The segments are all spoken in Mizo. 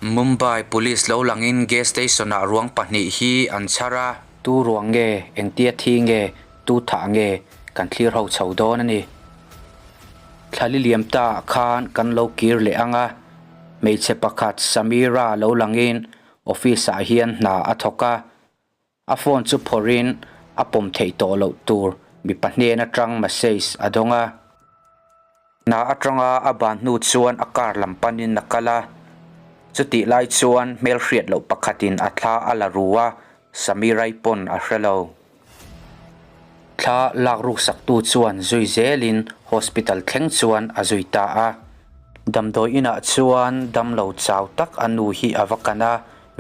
Mumbai Police lo langin gas station-ah ruang pahnih hi an chhar a. Tu ruang nge, engtia thi nge, tu thah nge kan thlir ho chho dawn a ni. Thla li liam ta ah khan kan lo kir leh ang a, hmeichhe pakhat Samira lo langin office ah hian hna a thawk a, A phone chu phawrhin a pawm theih tawh loh tur mipa hnen atang message a dawng a. Hna atanga a ban hnu chuan a car lam panin a kal a. Chutih lai chuan hmelhriat loh pakhatin a thla a la ru a, Samirai pawn a hre lo. Thla lak ruksaktu chuan zui zelin hospital thleng chuan a zui ta a. Damdawi inah chuan damlo chau tak a nu hi a va kan a,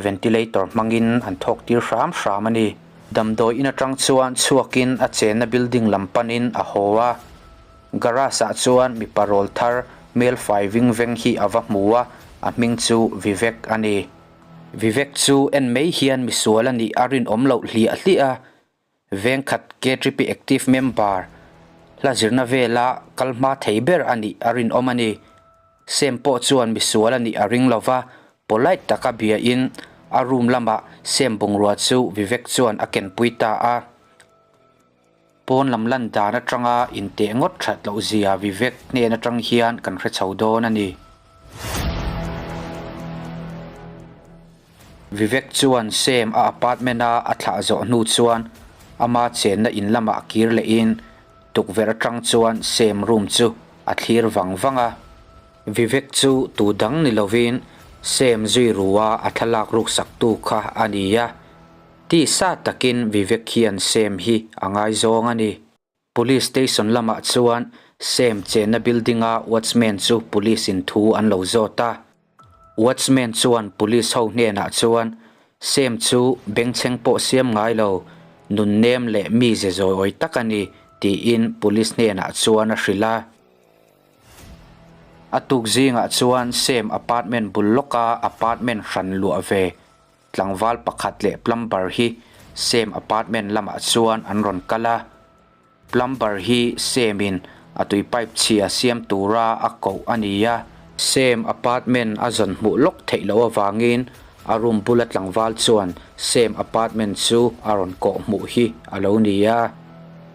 Ventilator hmangin an thawk tir hram hram a ni. Damdawi in atang chuan chhuakin a chenna building lam panin a haw a. Garage ah chuan mipa rawl thar hmel fai ving veng hi a va hmu a, a hming chu Vivek a ni. Vivek chu en mai hian misual a nih a rinawm loh hliah hliah a, vengkhat KTP active member hla zirna vela kal hma thei ber a nih a rinawm a ni. Sam pawh chuan misual a nih a ring lo va, polite taka biain a room lamah Sam bungrua chu Vivek chuan a kenpui ta a. Pawn lam lan dan atanga inteh ngawt that loh zia Vivek hnen atang hian kan hre chho dawn a ni. Vivek chuan Sam a apartment a a thlah zawh hnu chuan ama chenna in lamah kir lehin tukverh atang chuan Sam room chu a thlir vang vang a. Vivek chu tu dang ni lovin Sam zui rua a thlalak ruksaktu kha a ni a. Tisa takin Vivek hian Sam hi a ngaizawng a ni. Police station lamah chuan Sam chenna building-a watchman chu police-in thu an lo zawt a. Watchman chuan police ho hnenah chuan Sam chu bengchheng pawh siam ngai lo, nun nem leh mi ze zawiawi tak a ni tiin police hnenah chuan a hrilh a. A tuk zingah chuan Sam apartment bul lawka apartment hran luah ve Tlangval pakhat leh plumber hi Sam apartment lamah chuan an rawn kal a, plumber hi Sam in a tui pipe chhia siam tura a koh a ni a. Sam apartment a zawn hmuh lawk theih loh avangin a room bula tlangval chuan Sam apartment chu a rawn kawh hmuh hi a lo ni a.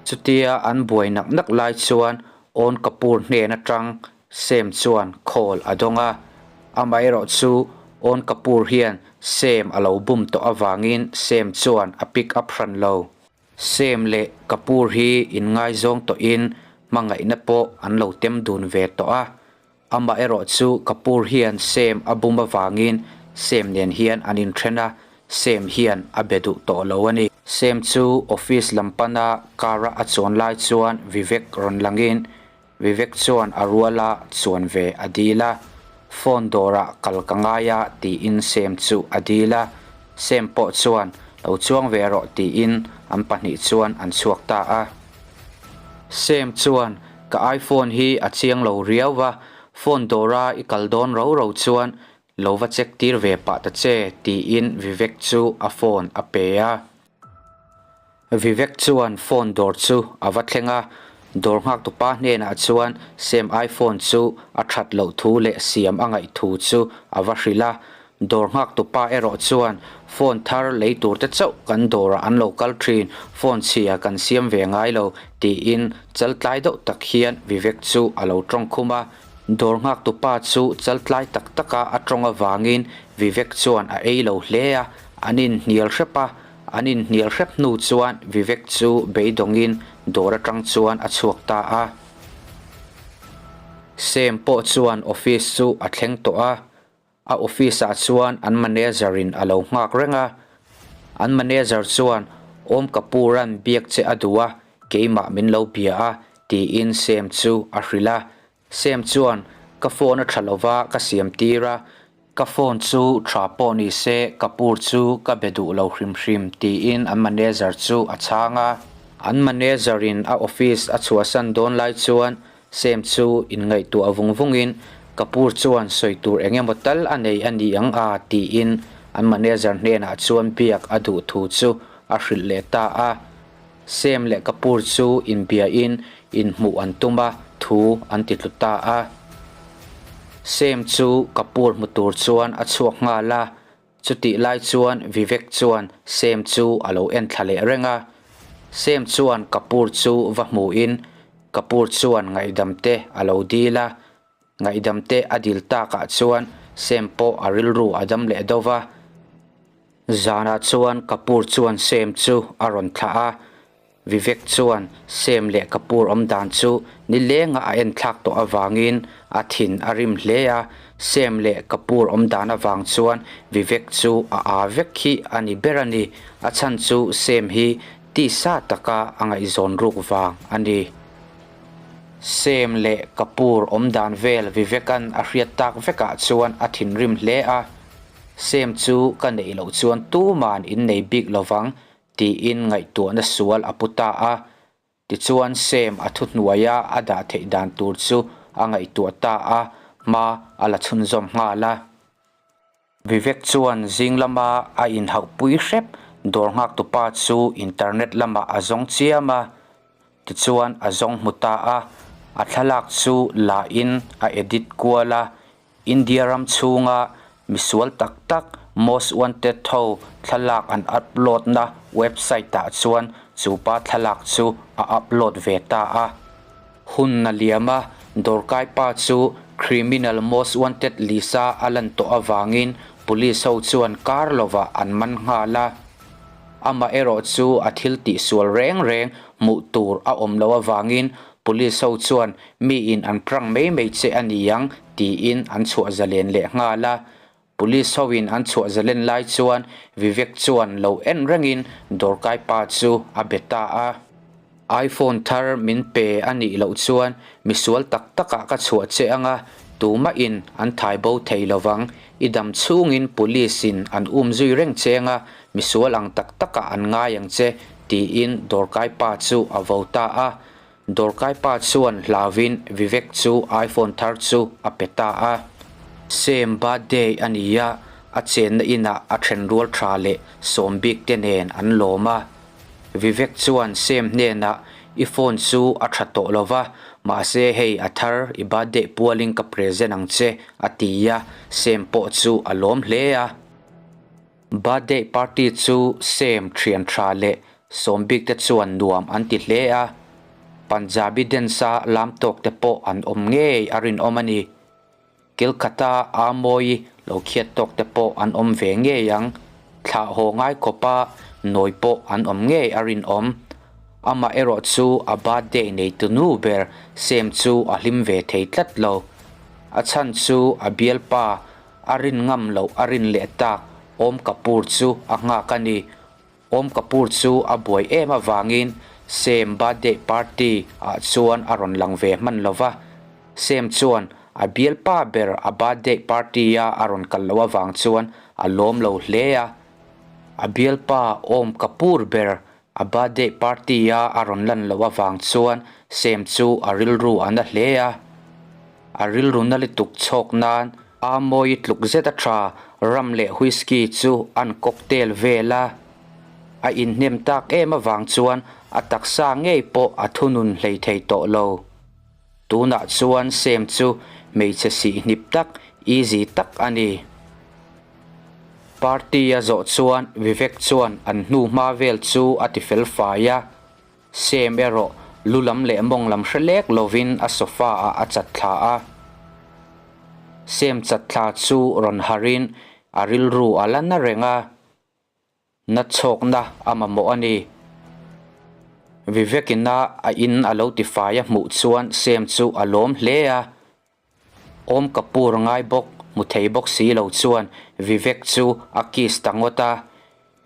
Chutia an buai nak nak lai chuan Awn Kapoor hnen atang Sam chuan call a dawng a, amaherawh chu On Kapoor hian Sam a lo bum tawh avangin Sam chuan a pick up hran lo. Sam leh Kapoor hi inngaizawng tawhin hmangaihna pawh an lo tem dun ve tawh a, amaherawh chu Kapoor hian Sam a bum avangin Sam nen hian an inthen a, Sam hian a be duh tawh lo a ni. Sam chu office lam pana car-a a chuan lai chuan Vivek rawn langin Vivek chuan a ruala chuan ve a dil a, phone dawrah kal ka ngai a tiin Sam chu a dil a, Sam pawh chuan lo chuang ve rawh tiin an pahnih chuan an chhuak ta a. Sam chuan ka iPhone hi a chiang lo riau va, phone dawra i kal dawn ro ro chuan lo va check tir ve pah ta che tiin Vivek chu a phone a pe a. Vivek chuan phone dawr chu a va thleng a, dawr nghaktupa hnenah chuan Sam iPhone chu a that loh thu leh siam a ngaih thu chu a va hrilh a. Dawr nghaktupa erawh chuan phone thar lei tur te chauh kan dawrah an lo kal thin, phone chhia kan siam ve ngai lo tiin chaltlai deuh tak hian Vivek chu a lo tawng khum a. Dawr nghaktupa chu chaltlai tak taka a tawng avangin Vivek chuan a ei lo hle a, an inhnial hrep a. An inhnial hrep hnu chuan Vivek chu beidawngin dawr atang chuan a chhuak ta a. Sam pawh chuan office chu a thleng tawh a, a office ah chuan an manager in a lo nghak reng a. An manager chuan Om Kapoor-a'n biak che a duh a, keimah min lo bia a, tiin Sam chu a hrilh a. Sam chuan, Ka phone a tha lova ka siam tir a, ka phone chu tha pawh ni se Kapoor chu ka be duh lo hrim hrim tiin an manager chu a chhang a. An manager in a office a chhuahsan dawn lai chuan Sam chu inngaihtuah vung vungin Kapoor chuan sawi tur eng emaw tal a nei a ni ang a tiin an manager hnenah chuan biak a duh thu chu a hrilh leh ta a. Sam leh Kapoor chu inbiain inhmuh an tum a, thu an ti tlu ta a. Sam chu Kapoor hmu tur chuan a chhuak nghal a, chutih lai chuan Vivek chuan Sam chu a lo en thla leh reng a. Sam chuan Kapoor chu va hmuhin Kapoor chuan ngaihdam te a lo dil a, ngaihdam te a dil takah chuan Sam pawh a rilru a dam leh deuh va. Zanah chuan Kapoor chuan Sam chu a rawn thlah a, Vivek chuan Sam leh Kapoor awm dan chu nilenga a en thlak tawh avangin a thin a rim hle a, Sam leh Kapoor awm dan avang chuan Vivek chu a aa vek hi a ni ber a ni, a chhan chu Sam hi tisa taka a ngaihzawn ruk vang a ni. Sam leh Kapoor awm dan vel Vivek-a'n a hriat tak vekah chuan a thinrim hle a, Sam chu ka neih loh chuan tuman innei bik lovang tiin ngaihtuahna sual a pu ta a. Tichuan Sam a thuhnuaia a dah theih dan tur chu a ngaihtuah ta a, hma a la chhunzawm nghal a. Vivek chuan zing lama a inhauhpui hrep dawr nghaktupa chu internet lamah a zawng chiam a. Tichuan a zawng hmu ta a, a thlalak chu la in a edit kual a, India ram chhunga misual tak tak Most Wanted ho thlalak an upload na website ah chuan chu pa thlalak chu a upload ve ta a. Hun a liam a, dawrkai pa chu Criminal Most Wanted list a a lan tawh avangin police ho chuan kar lovah an man nghal a. Amaherawh chu a thil tihsual reng reng hmuh tur a awm loh avangin Police ho chuan miin an prank mai mai che a ni ang tiin an chhuah zalen leh nghal a. Police hoin an chhuah zalen lai chuan Vivek chuan lo en rengin dawrkai pa chu a be ta a. iPhone thar min pe a nih loh chuan misual tak takah ka chhuah che anga tumahin an thai bo thei lovang. I dam chhungin police in an um zui reng che anga misual ang tak takah an ngai ang che tiin dawrkai pa chu a vo ta a. Dawrkai pa chuan hlauvin Vivek chu iPhone thar chu a pe ta a. Same birthday a ni a, a chenna inah a thenrual tha leh sawm bik te nen an lawm a. Vivek chuan Sam hnenah I phone chu a tha tawh lo va, mahse hei a thar i birthday pualin ka present ang che a ti a, Sam pawh chu a lawm hle a. Birthday party chu Sam thian tha leh sawm bik te chuan nuam an ti hle a, Punjabi dance a lam tawk te pawh an awm ngei a rinawm a ni. Kil khata a mawi lo khiat tawk te pawh an awm ve ngei ang, thlah haw ngai khawpa nawi pawh an awm ngei a rinawm. Amah erawh chu a birthday neitu nu ber Sam chu a hlim ve thei tlat lo. A chhan chu a bialpa a rin ngam loh a rin leh tak Om Kapoor chu a nghak a ni. Om Kapoor chu a buai em avangin Sam birthday party ah chuan a rawn lang ve hman lo va. Sam chuan a bialpa ber a birthday party a a rawn kal loh avang chuan a lawm lo hle a. A bialpa Om Kapoor ber A birthday party a a rawn lan loh avang chuan Sam chu a rilru a na hle a. A rilru na lutuk chhawk nan a mawi tluk zet a tha rum leh whisky chu an cocktail vel a. A inhnem tak em avang chuan a taksa ngei pawh a thunun hlei thei tawh lo. Tunah chuan Sam chu hmeichhe sihhnip tak, easy tak a ni. Party a zawh chuan Vivek chuan an hnu hma vel chu a ti fel fai a, Sam erawh lu lam leh mawng lam hre lek lovin a sofa ah a chat thla a. Sam chat thla chu rawn harhin a rilru a la na reng a. Na chhawkna a mamawh a ni. Vivek-ina a in a lo tifai a hmuh chuan Sam chu a lawm hle a. Awm Kapoor ngai bawk hmu thei bawk si lo chuan Vivek chu a kiss ta ngawt a.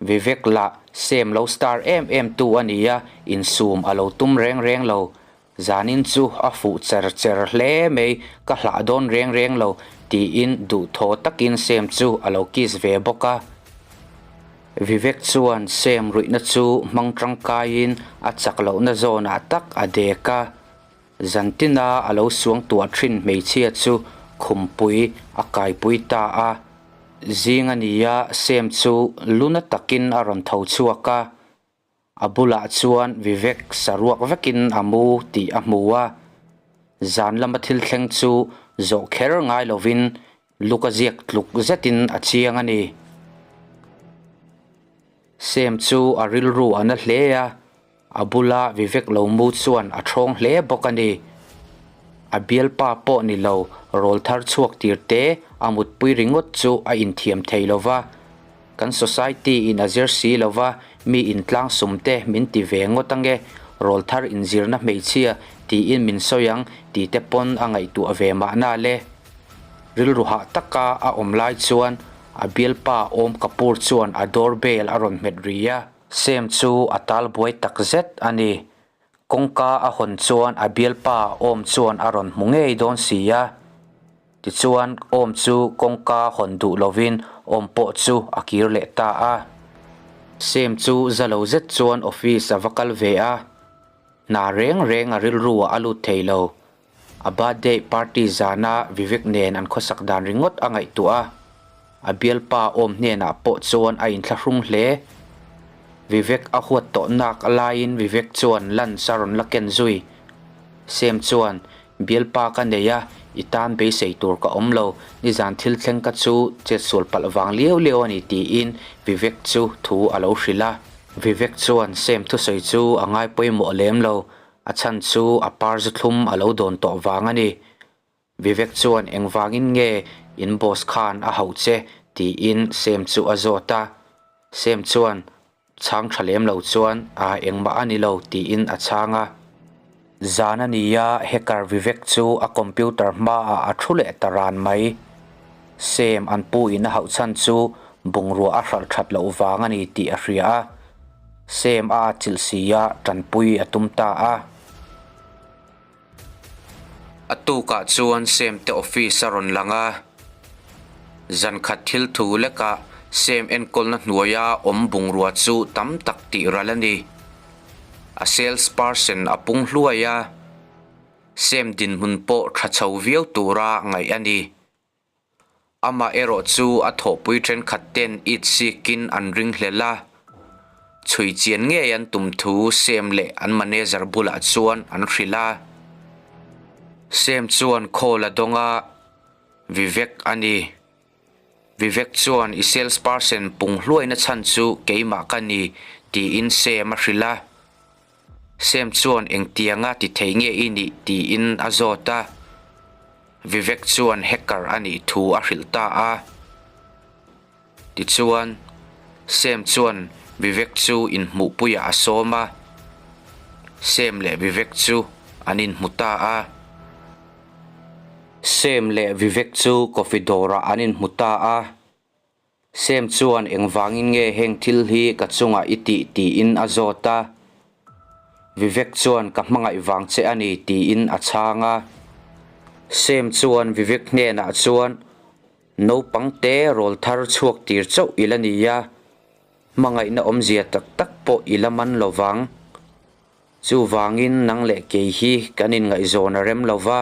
Vivek lah Sam lo star em em tu a ni a, insum a lo tum reng reng lo. Zanin chu a fuh cher cher hle mai, ka hlah dawn reng reng lo, tiin duhthaw takin Sam chu a lo kiss ve bawk a. Vivek chuan Sam ruihna chu hmang tangkaiin a chak lohna zawnah tak a dek a. Zantina a lo suang tuah thin hmeichhia chu khumpui a kaipui ta a. Zing a nia Sam chu luna takin a rawn tho chhuak a. A bulah chuan Vivek saruak vekin a mu tih a hmu a. Zan lama thil thleng chu zawh kher ngai lovin Luka ziak tluk zetin a chiang a ni. Sam chu a rilru a na hle a, a bula Vivek lo mu chuan a ṭhawng hle bawk a ni. A bialpa pawh ni lo rawl thar chhuak tir te a mutpui ringawt chu a inthiam thei lo va, kan society in a zir si lo va, mi intlang sum te min ti ve ngawt ange, rawl thar inzirna hmeichhia tiin min sawi ang tih te pawn a ngaihtuah ve mahna le. Rilru hah taka a awm lai chuan a bialpa Om Kapoor chuan a door bell a rawn hmet ri a. Sam chu a tal buai tak zet a ni. Kawngka a hawn chuan a bialpa Om chuan a rawn hmu ngei dawn si a. Tichuan Om chu kawngka hawn duh lovin Om pawh chu a kir leh ta a. Sam chu za lo zet chuan office a va kal ve a. Hna reng reng a rilru ah a lut thei lo. A birthday party zana Vivek nen an khawsak dan ringawt a ngaihtuah a, a bialpa awm hnenah pawh chuan a inthlahrung hle. Vivek a huat tawh nak laiin Vivek chuan lunch a rawn la ken zui. Sam chuan, Bialpa ka nei a, i tan beisei tur ka awm lo, nizan thil thleng ka chu chetsual palh vang liau liau a ni tiin Vivek chu thu a lo hrilh a. Vivek chuan Sam thusawi chu a ngai pawimawh lem lo, A chhan chu a par zu thlum a lo dawn tawh vang a ni. Vivek chuan engvangin nge in boss khan a hauh che tiin Sam chu a zawt a. Sam chuan chhang tha lem lo chuan a engmah a ni lo tiin a chhang a. Zan a ni a, hacker Vivek chu a computer hmaah a thu leh ta ran mai. Sam an pu in a hauh chhan chu bungrua a hralh that loh vang a ni tih a hria a. Sam a atchilh si a, tanpui a tum ta a. A tukah chuan Sam te office a rawn lang a. Zan khat thil thu lekah Sam enkawlna hnuaia awm bungrua chu tam tak tih ral a ni. A sales person a pung hluai a. Sam dinhmun pawh tha chho viau tura ngaih a ni. Amah erawh chu a thawhpui thenkhat ten it sikin an ring hlel a, chhui chian ngei an tum thu Sam leh an manager bulah chuan an hrilh a. Sam chuan call a dawng a, Vivek a ni. Vivek chuan i sales person pung hluaina chhan chu keimah ka ni tiin Sam a hrilh a. Sam chuan engtianga ti thei nge i nih tiin a zawt a. Vivek chuan hacker a nih thu a hrilh ta a. Tichuan, Sam chuan Vivek chu inhmuhpuiah a sawm a. Sam leh Vivek chu an inhmu ta a. Sam leh Vivek chu coffee dawrah an inhmu ta a. Sam chuan engvangin nge heng thil hi ka chungah i tih tiin a zawt a. Vivek chuan ka hmangaih vang che a ni tiin a chhang a. Sam chuan Vivek hnenah chuan naupang te rawl thar chhuak tir chauh i la ni a, hmangaihna awmzia tak tak pawh i la man lo vang. Chuvangin nang leh kei hi kan inngaihzawn a rem lo va.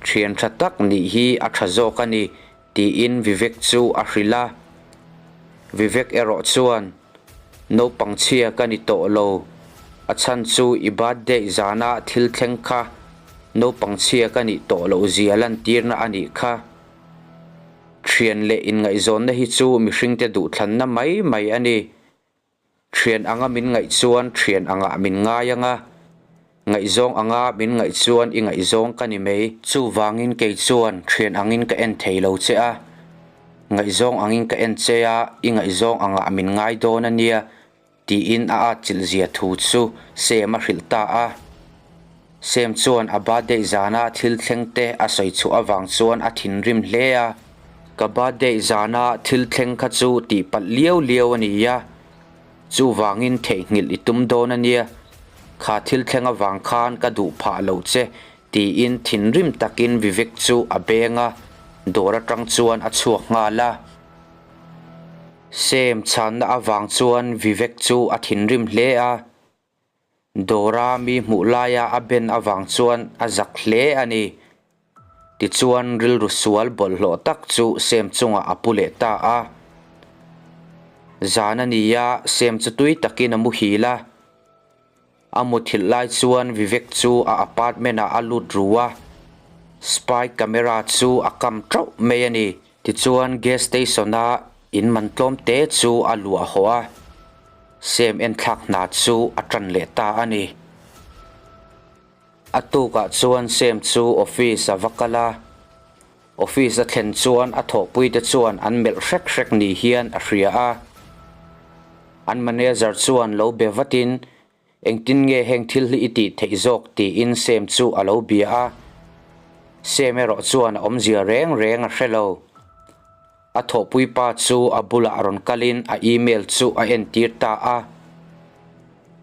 Thian tha tak nih hi a tha zawk a ni, tiin Vivek chu a hrilh a. Vivek erawh chuan, Naupang chhia ka ni tawh lo, a chhan chu i birthday zana thil thleng kha naupang chhia ka nih tawh loh zia lantirna a nih kha. Thian leh inngaihzawnna hi chu mihringte duhthlanna mai mai a ni. Thian anga min ngaih chuan thian angah min ngai ang a, ngaihzawng anga min ngaih chuan i ngaihzawng ka ni mai. Chuvangin kei chuan thian angin ka en thei lo che a, ngaihzawng angin ka en che a, i ngaihzawng angah min ngai dawn a nia, tiin a atchilh zia thu chu Sam a hrilh ta a. Sam chuan a birthday zana thil thleng te a sawi chhuah avang chuan a thinrim hle a. Ka birthday zana thil thleng kha chu tihpalh liau liau a ni a, chuvangin theihnghilh i tum dawn a nia, kha thil thleng avang khan ka duh phah lo che tiin thinrim takin Vivek chu a beng a, dawr atang chuan a chhuak nghal a. Sam chhanna avang chuan Vivek chu a thinrim hle a. Dawra mi hmuh laia a ben avang chuan a zak hle a ni. Tichuan rilru sual bawlhhlawh tak chu Sam chungah a pu leh ta a. Zan a ni a, Sam chu tui takin a muhil a. A muthilh lai chuan Vivek chu a apartment ah a lut ru a, spy camera chu a kam tauh mai a ni. Tichuan gas station a in man tlawm te chu a luah haw a, Sam enthlak hna chu a tan leh ta a ni. A tukah chuan Sam chu office a va kal a, office a thlen chuan a thawhpuite chuan an melh hrek hrek ni hian a hria a. An manager chuan lo be vatin, Engtin nge heng thil hi i tih theih zawk? tiin Sam chu a lo bia a. Sam erawh chuan a awmzia reng reng a hre lo. A thawhpui pa chu a bulah rawn kalin a email chu a entir ta a.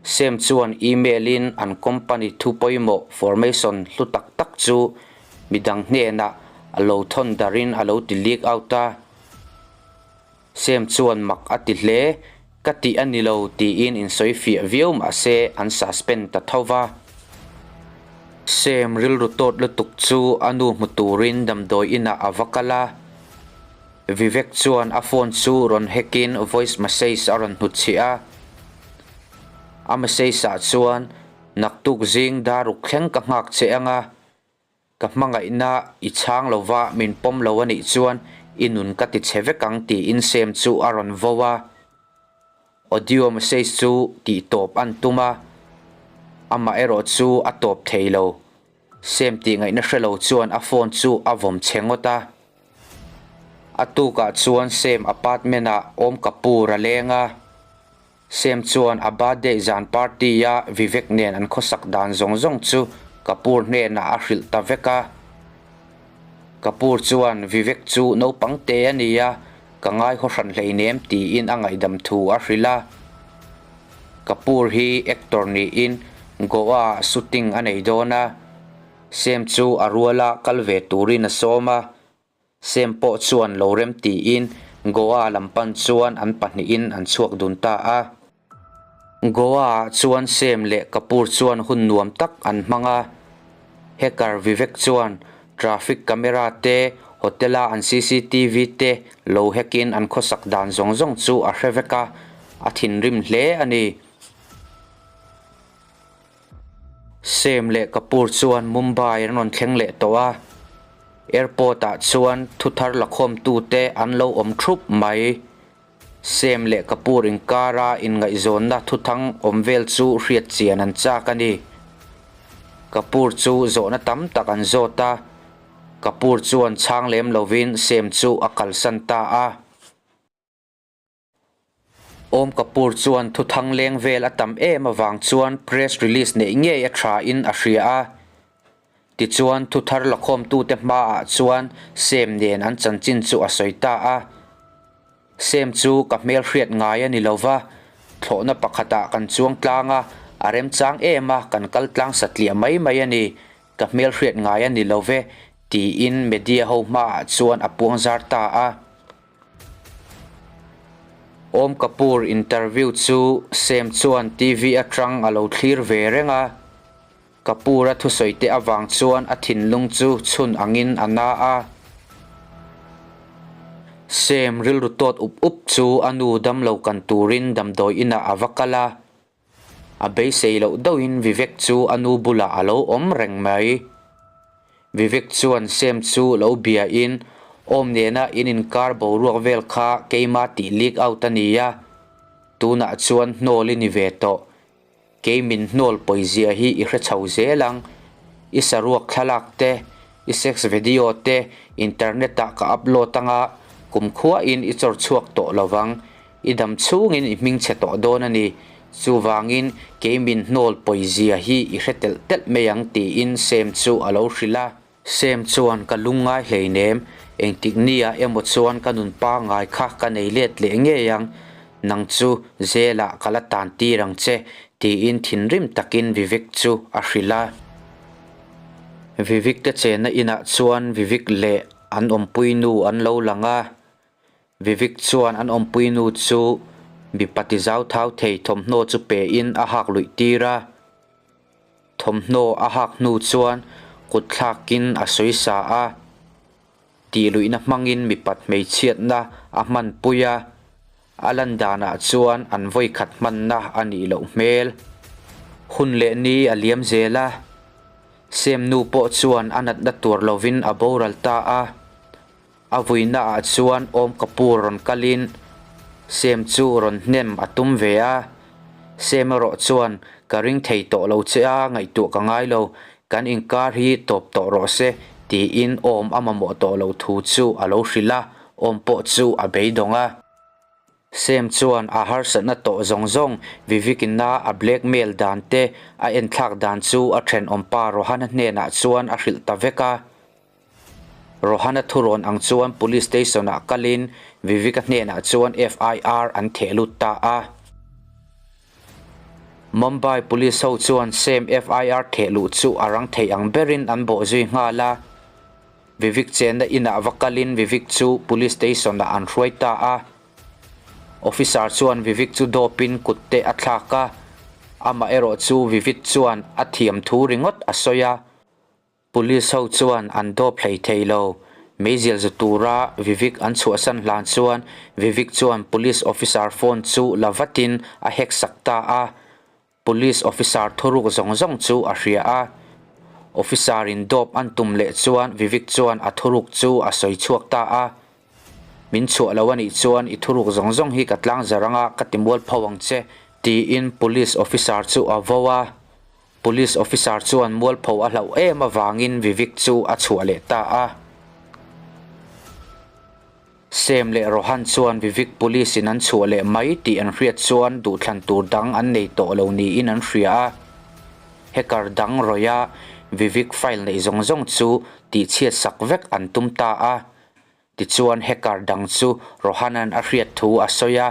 Sam chuan email in an company thu pawimawh formation hlu tak tak chu midang hnenah a lo thawn darin a lo ti leak out a. Sam chuan mak a ti hle, ka tih a ni lo tiin insawi fiah viau mah se an suspend ta tho va. Sam rilru tawt lutuk chu a nu hmu turin damdawi inah a va kal a. Vivek chuan a phone chu rawn hack in voice message a rawn hnutchhiah a. A message ah chuan, Naktuk zing daruk thleng ka nghak che anga, Ka hmangaihna i chhang lo va, min pawm lo a nih chuan i nun ka ti chhe vek ang tiin Sam chu a rawn vo a. Audio message chu tih tawp an tum a, amah erawh chu a tawp thei lo. Sam tih ngaihna hre lo chuan a phone chu a vawm chhe ngawt a. A tukah chuan Sam apartment ah Om Kapoor a leng a. Sam chuan a birthday zan party a Vivek nen an khawsak dan zawng zawng chu Kapoor hnenah a hrilh ta vek a. Kapoor chuan Vivek chu naupang te a ni a, ka ngai haw hran hleinem tiin a ngaihdam thu a hrilh a. Kapoor hi actor niin Goa ah shooting a nei dawn a, Sam chu a ruala kal ve turin a sawm a. Sam pawh chuan lo rem tiin Goa lam pan chuan an pahnihin an chhuak dun ta a. Goa ah chuan Sam leh Kapoor chuan hun nuam tak an hmang a. Hacker Vivek chuan traffic camera te, hotel a an cctv te lo hack in an khawsak dan zawng zawng chu a hre vek a, a thinrim hle a ni. Sam leh Kapoor chuan Mumbai an rawn thleng leh tawh a, airport ah chuan thuthar lakhawmtute an lo awm thup mai. Sam leh Kapoor inkara inngaihzawnna thuthang awm vel chu hriat chian an chak a ni. Kapoor chu zawhna tam tak an zawt a, Kapoor chuan chhang lem lovin Sam chu a kalsan ta a. Om Kapoor chuan thuthang leng vel a tam em avang chuan press release neih ngei a tha in a hria a. Tichuan thuthar lakhawmtute hmaah chuan Sam nen an chanchin chu a sawi ta a. Sam chu ka hmelhriat ngai a ni lova, thlawhna pakhatah kan chuang tlang a, a remchang em a, kan kal tlang satliah mai mai a ni, ka hmelhriat ngai a ni love, tiin media ho hmaah chuan a puangzar ta a. Om Kapoor interview chu Sam chuan TV atang a lo thlir ve reng a, Kapoor-a thusawi te avang chuan a thinlung chu chhun angin a na a. Sam rilru tawt up up chu a nu damlo kan turin damdawi inah a va kal a, a beisei loh deuhin Vivek chu a nu bulah a lo awm reng mai. Vivek chuan Sam chu lo bia in, Awm nena in inkar boruak vel kha keima tih leak out a ni a, tunah chuan hnawl i ni ve tawh. Kei min hnawl pawizia hi i hre chho zel ang. I saruak thlalak te, i sex video te internet ah ka upload anga kumkhuain i chawr chhuak tawh lovang. I dam chhungin i hming chhe tawh dawn a ni. Chuvangin kei min hnawl pawizia hi i hre telh telh mai ang tiin Sam chu a lo hrilh a. Sam chuan ka lungngai hleinem, engtik nia emaw chuan ka nun pangngai kha ka nei let leh ngei ang, nang chu zelah ka la tan tir ang che tiin thinrim takin Vivek chu a hrilh a. Vivek te chenna inah chuan Vivek leh an awmpui nu an lo lang a. Vivek chuan an awmpui nu chu mipa ti zau thau thei thawmhnaw chu pe in a hak luih tir a. Thawmhnaw a hak hnu chuan kut thlakin a sawi sa a, tih luihna hmangin mipat hmeichhiatna a hmanpui a, a lan danah chuan an vawikhat hmanna a nih loh hmel. Hun leh ni a liam zel a, Sem nu pawh chuan a natna tur lovin a boral ta a. A vuina ah chuan Om Kapoor rawn kalin Sem chu rawn hnem a tum ve a. Sem erawh chuan ka ring thei tawh lo che a, ngaihtuah ka ngai lo, kan inkar hi tawp tawh rawh se tiin Om a mamawh tawh loh thu chu a lo hrilh a, Om pawh chu a beidawng a. Sam chuan a harsatna tawh zawng zawng Vivek-ina a blackmail dan te a enthlak dan chu a thenawmpa Rohana hnenah chuan a hrilh ta vek a. Rohana thurawn ang chuan Police Station-ah kalin Vivek-a hnenah chuan FIR an theh lut ta a. Mumbai Police ho chuan Sam FIR theh luh chu a rang thei ang berin an bawhzui nghal a. Vivek chenna inah va kalin Vivek chu Police Station ah an hruai ta a. Officer chuan Vivek chu dawpin kut te a thlak a, amah erawh chu Vivit chuan a thiam thu ringawt a sawi a. Police ho chuan an dawp hlei thei lo. Meizial zu tura Vivek an chhuahsan hlan chuan Vivek chuan Police Officer phone chu la vatin a hack sak ta a. Police officer thuruk zawng zawng chu a hria a, officer in dawp an tum leh chuan Vivek chuan a thuruk chu a sawi chhuak ta a, Min chhuah lo anih chuan i thuruk zawng zawng hi ka tlang zar anga ka ti mual pho ang che, tiin police officer chu a vo a, police officer chuan mualpho a hlauh em avangin Vivek chu a chhuah leh ta a. Sam leh Rohan chuan Vivek Police in an chhuah leh mai tih an hriat chuan duhthlan tur dang an nei tawh lo niin an hria a. Hacker dang rawih a Vivek file neih zawng zawng chu tihchhiat sak vek an tum ta a. Tichuan hacker dang chu Rohan-a'n a hriat thu a sawi a.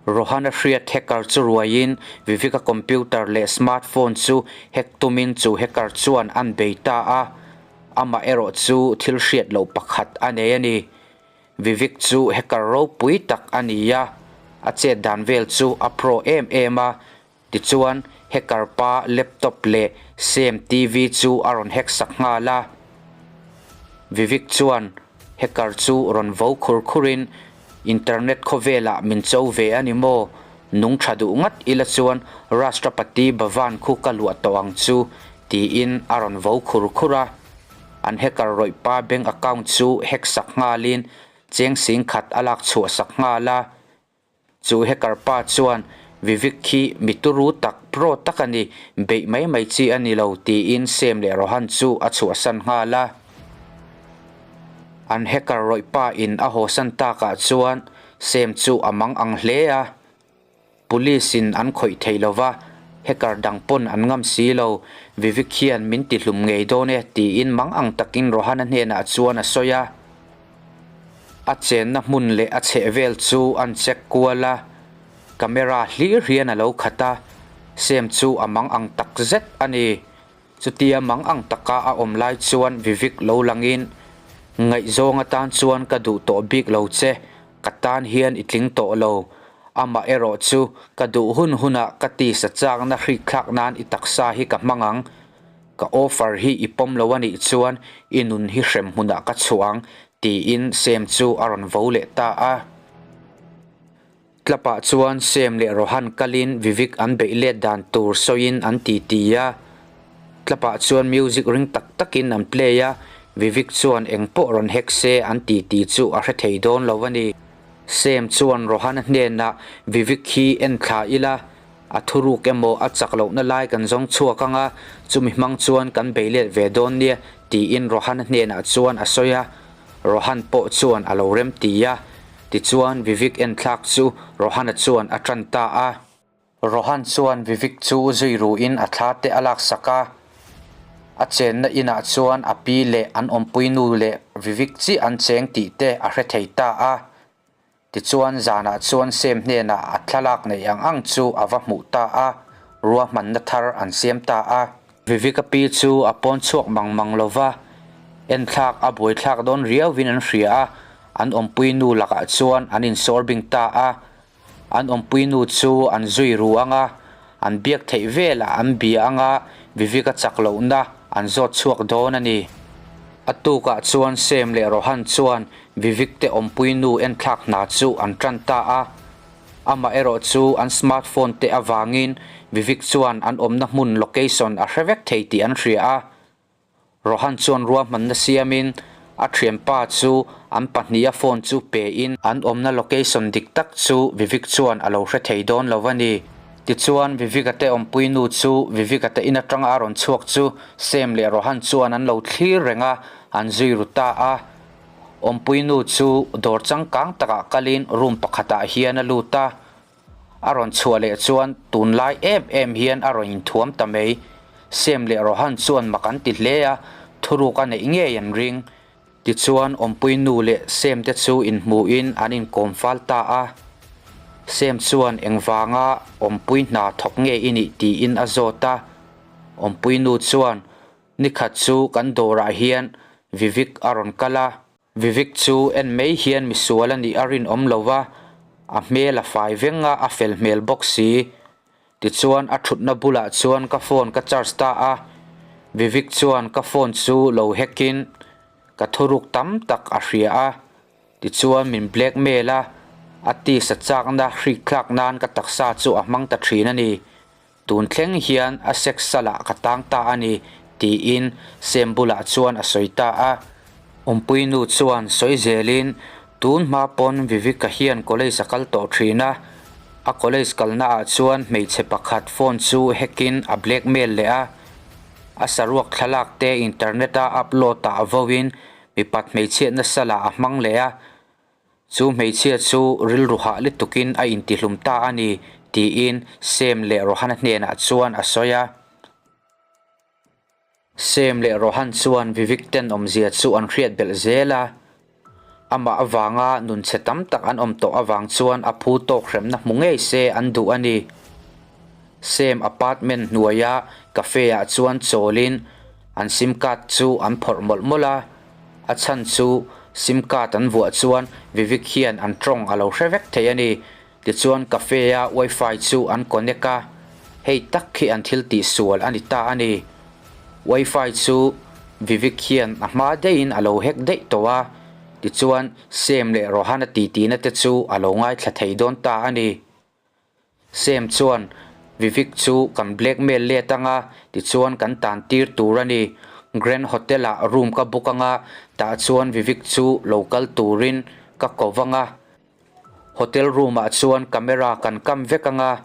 Rohan-a hriat hacker chu ruaiin Vivek-a computer leh smartphone chu hack tumin chu hacker chuan an bei ta a. Amah erawh chu thil hriat loh pakhat a nei a ni. Vivek chu hacker ropui tak a ni a, a chet dan vel chu a pro em em a. Tichuan, hacker pa laptop leh same TV chu a rawn hack sak nghal a. Vivek chuan hacker chu rawn vo khur khurin, Internet khawvelah min cho ve a ni maw? Nung tha duh ngat ila chuan Rashtrapati Bhavan khu ka luah tawh ang chu, tiin a rawn vo khur khur a. An hacker rawih pa bank account chu hack sak nghalin cheng sing khat a lak chhuah sak nghal a. Chu hacker pa chuan Vivek khi mi turu tak, pro tak a ni, beih mai mai chi a ni lo, tiin Sam leh Rohan chu a chhuahsan nghal a. An hacker rawih pa in a hawsan takah chuan Sam chu a mang ang hle a. Police in an khawih thei lo va, hacker dang pawn an ngam si lo, Vivek hian min ti hlum ngei dawn e tiin mang ang takin Rohana hnenah chuan a sawi a. A chenna hmun leh a chheh vel chu an check kual a, camera hlir hian a lo khat a, Sam chu a mang ang tak zet a ni. Chutia mang ang taka a awm lai chuan Vivek lo langin, Ngaihzawng atan chuan ka duh tawh bik lo che, ka tan hian i tling tawh lo. Amah erawh chu ka duh hun hunah ka tisa chakna hrikthlak nan i taksa hi ka hmang ang. Ka offer hi i pawm lo a nih chuan i nun hi hrem hmunah ka chhuah ang, tiin Sam chu a rawn vo leh ta a. Tlapah chuan Sam leh Rohan kalin Vivek an beih let dan tur sawiin an ti ti a. Tlapah chuan music ring tak takin an play a, Vivek chuan eng pawh rawn hack se an ti ti chu a hre thei dawn lo a ni. Sam chuan Rohan-a hnenah Vivek hi en thla ila, a thuruk emaw a chak lohna lai kan zawng chhuak ang a, chumi hmang chuan kan bei let ve dawn nia tiin Rohan-a hnenah chuan a sawi a. Rohan pawh chuan a lo rem ti a, tichuan Vivek enthlak chu Rohana chuan a tan ta a. Rohan chuan Vivek chu zui ruin a thla te a laksak a, a chenna inah chuan a pi leh an awmpui nu leh Vivek chiah an cheng tih te a hre thei ta a. Tichuan zanah chuan Sam hnenah a thlalak neih ang ang chu a va hmuh ta a, ruahmanna thar an siam ta a. Vivika pi chu a pawn chhuak mang mang lo va, enthlak a buaithlak dawn riauvin an hria a, an awmpui nu lakah chuan an insawr bing ta a. An awmpui nu chu an zui ru ang a, an biak theih velah an bia ang a, Vivika chak lohna an zawt chhuak dawn a ni. A tukah chuan Sam leh Rohan chuan Vivik te awmpui nu enthlak hna chu an tan ta a. Amaherawhchu an smartphone te avangin Vivek chuan an awmna hmun location a hre vek thei tih an hria a. Rohan chuan ruahmanna siamin a thianpa chu an pahniha phone chu pein an awmna location dik tak chu Vivek chuan a lo hre thei dawn lo a ni. Tichuan Vivek-a te awmpui nu chu Vivek-a te in atanga a rawn chhuak chu Sam leh Rohan chuan an lo thlir reng a, an zui ru ta a. Awmpui nu chu dawr changkang takah kalin room pakhatah hian a lut a. A rawn chhuah leh chuan tunlai em em hian a rawn inthuam ta mai. Sam leh Rohan chuan mak an ti hle a, thuruk a neih ngei an ring. Tichuan awmpui nu leh Sam te chu inhmuhin an inkawm fal ta a. Sam chuan engvanga awmpui hna thawk nge i nih tiin a zawt a. Awmpui nu chuan Nikhat chu kan dawrah hian Vivik a rawn kal a. Vivik chu en mai hian misual a nih a rinawm lo va, a hmel a fai veng a, a fel hmel bawk si. Tichuan a thutna bulah chuan ka phone ka charge ta a, Vivik chuan ka phone chu lo hack in ka thuruk tam tak a hria a, tichuan min blackmail a, a tisa chakna hrik thlak nan ka taksa chu a hmang ta thin a ni. Tun thleng hian a sex salah ka tang ta a ni, tiin Sam bulah chuan a sawi ta a. Awmpui nu chuan sawi zelin, Tun hma pawn Vivika hian college a kal tawh thin a, a college kalna ah chuan hmeichhe pakhat phone chu hack in a blackmail leh a, a saruak thlalak te internet a upload ah vo in mipat hmeichhiatna salah a hmang leh a, Chu hmeichhia chu rilru hah lutukin a intihlum ta a ni, tiin Sam leh Rohan-a hnenah chuan a sawi a. Sam leh Rohan chuan Vivek ten awmzia chu an hriat belh zel a. Amah avanga nun chhe tam tak an awm tawh avang chuan a phu tawk hremna hmu ngei se an duh a ni. Sam apartment hnuaia cafe-ah chuan chawlin an sim card chu an phawrh mawlh mawlh a. A chhan chu sim card an vuah chuan Vivek hian an tawng a lo hre vek thei a ni. Tichuan cafe-a wifi chu an connect a, hei tak khi an thil tih sual a ni ta a ni. Wifi chu Vivek hian a hma daihin a lo hack daih tawh a, tichuan Sam leh Rohan-a titi-na te chu a lo ngaithla thei dawn ta a ni. Sam chuan, Vivek chu kan blackmail let anga, tichuan kan tan tir tur a ni. Grand Hotel ah room ka book anga, tah chuan Vivek chu lo kal turin ka ko vang a. Hotel room ah chuan camera kan kam vek anga,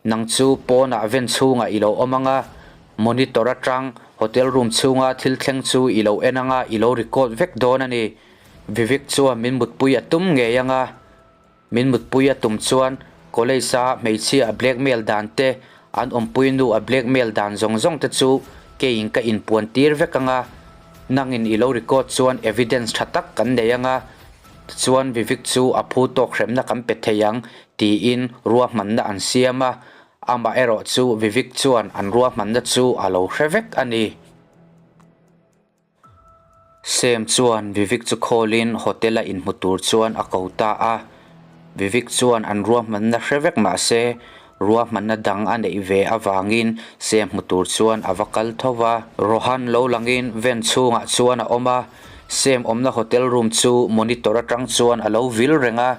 nang chu pawnah ven chhungah i lo awm anga, monitor atang hotel room chhunga thil thleng chu i lo en anga i lo record vek dawn a ni. Vivek chuan min mutpui a tum ngei anga. Min mutpui a tum chuan college a hmeichhia a blackmail dan te, an awmpui nu a blackmail dan zawng zawng te chu keiin ka inpuan tir vek anga, nangin i lo record chuan evidence tha tak kan nei anga, tichuan Vivek chu a phu tawk hremna kan pe thei ang tiin ruahmanna an siam a, amaherawh chu Vivek chuan an ruahmanna chu a lo hre vek a ni. Sam chuan Vivek chu call-in hotel-a inhmu tur chuan a ko ta a. Vivek chuan an ruahmanna hre vek mah se, ruahmanna dang a neih ve avangin Sam hmu tur chuan a va kal tho va. Rohan lo langin van chhungah chuan a awm a, Sam awmna hotel room chu monitor atang chuan a lo vil reng a.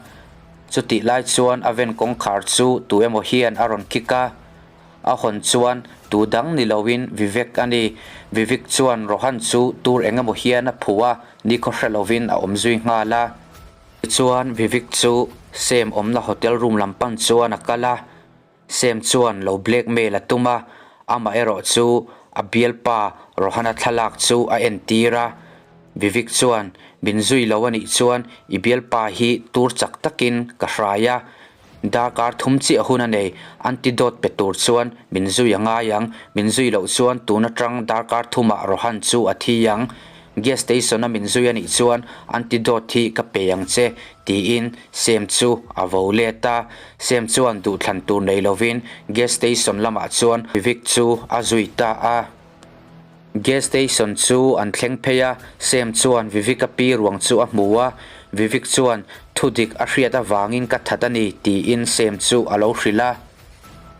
Chutih lai chuan a van kawngkhar chu tu emaw hian a rawn kick a. A hawn chuan tu dang ni loin Vivek a ni. Vivek chuan Rohan chu tur eng emaw hian a phu a, nikhaw hre lovin a awm zui nghal a. Tichuan Vivek chu Sam awmna hotel room lam pan chuan a kal a, Sam chuan lo blackmail a tum a, amah erawh chu a bialpa Rohan-a thlalak chu a entir a. Vivek chuan, Min zui lo a nih chuan i bialpa hi tur chak takin ka hrai a, Darkar thum chiah hun a nei, antidote pe tur chuan min zui a ngai ang, min zui loh chuan tun atang darkar thumah Rohan chu a thi ang. Gas station a min zui a nih chuan antidote hi ka pe ang che, tiin Sam chu a vo let a. Sam chuan duhthlan tur nei lovin gas station lamah chuan Vivek chu a zui ta a. Gas station chu an thleng phei a, Sam chuan Vivek-a pi ruang chu a hmu a, Vivek chuan thudik a hriat avangin ka that a ni tiin Sam chu a lo hrilh a.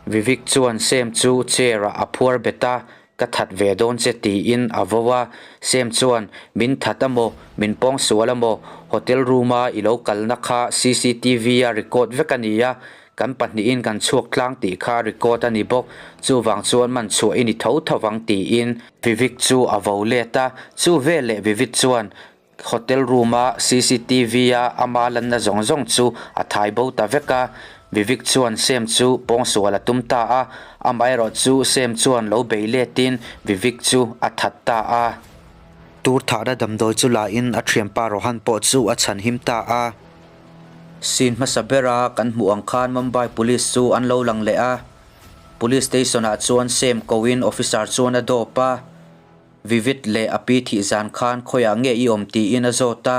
Vivek chuan Sam chu chair-ah a phuar bet a, Ka that ve dawn che tiin a vo a, Sam chuan Min that a maw, min pawng sual a maw, hotel room-a i lo kalna kha CCTV-a record vek a ni a. Kan pahnihin kan chhuak tlang tih kha record a ni bawk, chuvang chuan man chhuah i ni tho tho vang tiin Vivek chu a vo let a, chu veleh Vivek chuan Hotel room a cctv a ama lanna zawng zawng chu a thai bo ta vek a, Vivek chuan Sam chu pawngsual a tum ta a, amaherawh chu Sam chuan lo bei letin Vivek chu a that ta a. Tur thahna damdawi chu la in a thianpa Rohan pawh chu a chhanhim ta a. Scene hmasa bera kan hmuh ang khan Mumbai Police chu an lo lang leh a, Police Station ah chuan Sam ko in officer chuan a dawp a, Vivid leh a pi thih zan khan khawiah nge i awm tiin a zawt a,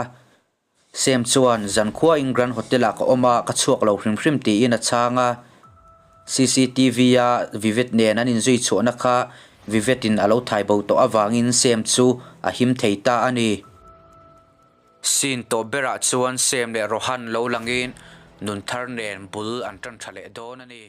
Sam chuan zankhua in Grand Hotel ah ka awm a, ka chhuak lo hrim hrim tiin a chhang a, CCTV a Vivid nen an inzui chhuahna kha Vivid in a lo thai bo tawh avangin Sam chu a him thei ta a ni. Scene tawp berah chuan Sam leh Rohan lo langin nun thar nen bul an tan tha leh dawn a ni.